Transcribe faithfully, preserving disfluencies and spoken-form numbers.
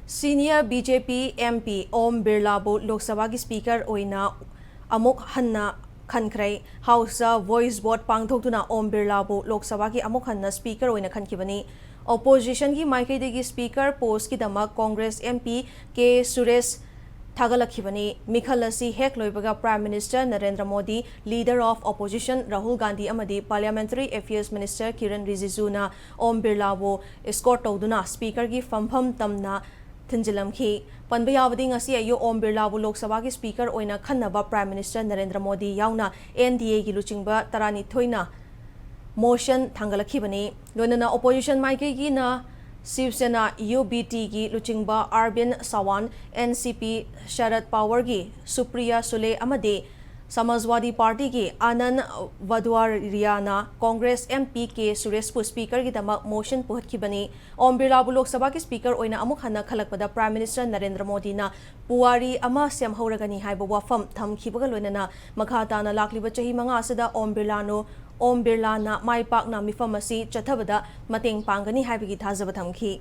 Senior B J P M P Om Birlaꯕꯨ ꯂꯣꯛ ꯁꯚꯥꯒꯤ Speaker ꯑꯣꯏꯅ ꯑꯃꯨꯛ ꯍꯟꯅ ꯈꯟꯈ꯭ꯔꯦ꯫ Houseꯇ voice vote ꯄꯥꯡꯊꯣꯛꯇꯨꯅ Om Birlaꯕꯨ ꯂꯣꯛ ꯁꯚꯥꯒꯤ ꯑꯃꯨꯛ ꯍꯟꯅ Speaker ꯑꯣꯏꯅ ꯈꯟꯈꯤꯕꯅꯤ꯫ Oppositionꯒꯤ ꯃꯥꯏꯀꯩꯗꯒꯤ Speaker postꯀꯤꯗꯃꯛ Congress M P K Suresh ꯊꯥꯒꯠꯂꯛꯈꯤꯕꯅꯤ꯫ ꯃꯤꯈꯜ ꯑꯁꯤ ꯍꯦꯛ ꯂꯣꯏꯕꯒ Prime Minister Narendra Modi, Leader of Opposition Rahul Gandhi ꯑꯃꯗꯤ Parliamentary Affairs Minister ꯀꯤꯔꯟ ꯔꯤꯖꯤꯖꯨꯅ ꯑꯣꯝ ꯕꯤꯔꯂꯥꯕꯨ escort ꯇꯧꯗꯨꯅ Speakerꯒꯤ ꯐꯝꯐꯝ ꯇꯝꯅ ꯊꯤꯟꯖꯤꯜꯂꯝꯈꯤ꯫ ꯄꯟꯕ ꯌꯥꯕꯗꯤ, ꯉꯁꯤ ꯑꯌꯨꯛ ꯑꯣꯝ ꯕꯤꯔꯂꯥꯕꯨ ꯂꯣꯛ ꯁꯚꯥꯒꯤ Speaker ꯑꯣꯏꯅ ꯈꯟꯅꯕ Prime Minister ꯅꯔꯦꯟꯗ꯭ꯔ ꯃꯣꯗꯤ ꯌꯥꯎꯅ N D Aꯒꯤ ꯂꯨꯆꯤꯡꯕ ꯇꯔꯥꯅꯤꯊꯣꯏꯅ motion ꯊꯥꯡꯒꯠꯂꯛꯈꯤꯕꯅꯤ꯫ ꯂꯣꯏꯅꯅ opposition ꯃꯥꯏꯀꯩꯒꯤꯅ ꯁꯤꯕ ꯁꯦꯅꯥ, U B Tꯒꯤ ꯂꯨꯆꯤꯡꯕ ꯑꯔꯕꯤꯟ ꯁꯥꯋꯥꯟ, N C P ꯁꯔꯗ ꯄꯥꯋꯔꯒꯤ ꯁꯨꯄ꯭ꯔꯤꯌꯥ ꯁꯨꯂꯦ ꯑꯃꯗꯤ ꯁꯃꯥꯖꯋꯥꯗꯤ ꯄꯥꯔꯇꯤꯒꯤ Anand ꯚꯗ꯭ꯋꯥꯔꯤꯌꯥꯅ Congress M P K ꯁꯨꯔꯦꯁꯄꯨ Speakerꯒꯤꯗꯃꯛ motion ꯄꯨꯈꯠꯈꯤꯕꯅꯤ꯫ ꯑꯣꯝ ꯕꯤꯔꯂꯥꯕꯨ ꯂꯣꯛ ꯁꯚꯥꯒꯤ Speaker ꯑꯣꯏꯅ ꯑꯃꯨꯛ ꯍꯟꯅ ꯈꯜꯂꯛꯄꯗ Prime Minister ꯅꯔꯦꯟꯗ꯭ꯔ ꯃꯣꯗꯤꯅ ꯄꯨꯋꯥꯔꯤ ꯑꯃ ꯁꯦꯝꯍꯧꯔꯒꯅꯤ ꯍꯥꯏꯕ ꯋꯥꯐꯝ ꯊꯝꯈꯤꯕꯒ ꯂꯣꯏꯅꯅ ꯃꯈꯥ ꯇꯥꯅ ꯂꯥꯛꯂꯤꯕ ꯆꯍꯤ ꯃꯉꯥ ꯑꯁꯤꯗ ꯑꯣꯝ ꯕꯤꯔꯂꯥꯅ, ꯑꯣꯝ ꯕꯤꯔꯂꯥꯅ ꯃꯥꯏ ꯄꯥꯛꯅ ꯃꯤꯐꯝ ꯑꯁꯤ ꯆꯠꯊꯕꯗ ꯃꯇꯦꯡ ꯄꯥꯡꯒꯅꯤ ꯍꯥꯏꯕꯒꯤ ꯊꯥꯖꯕ ꯊꯝꯈꯤ꯫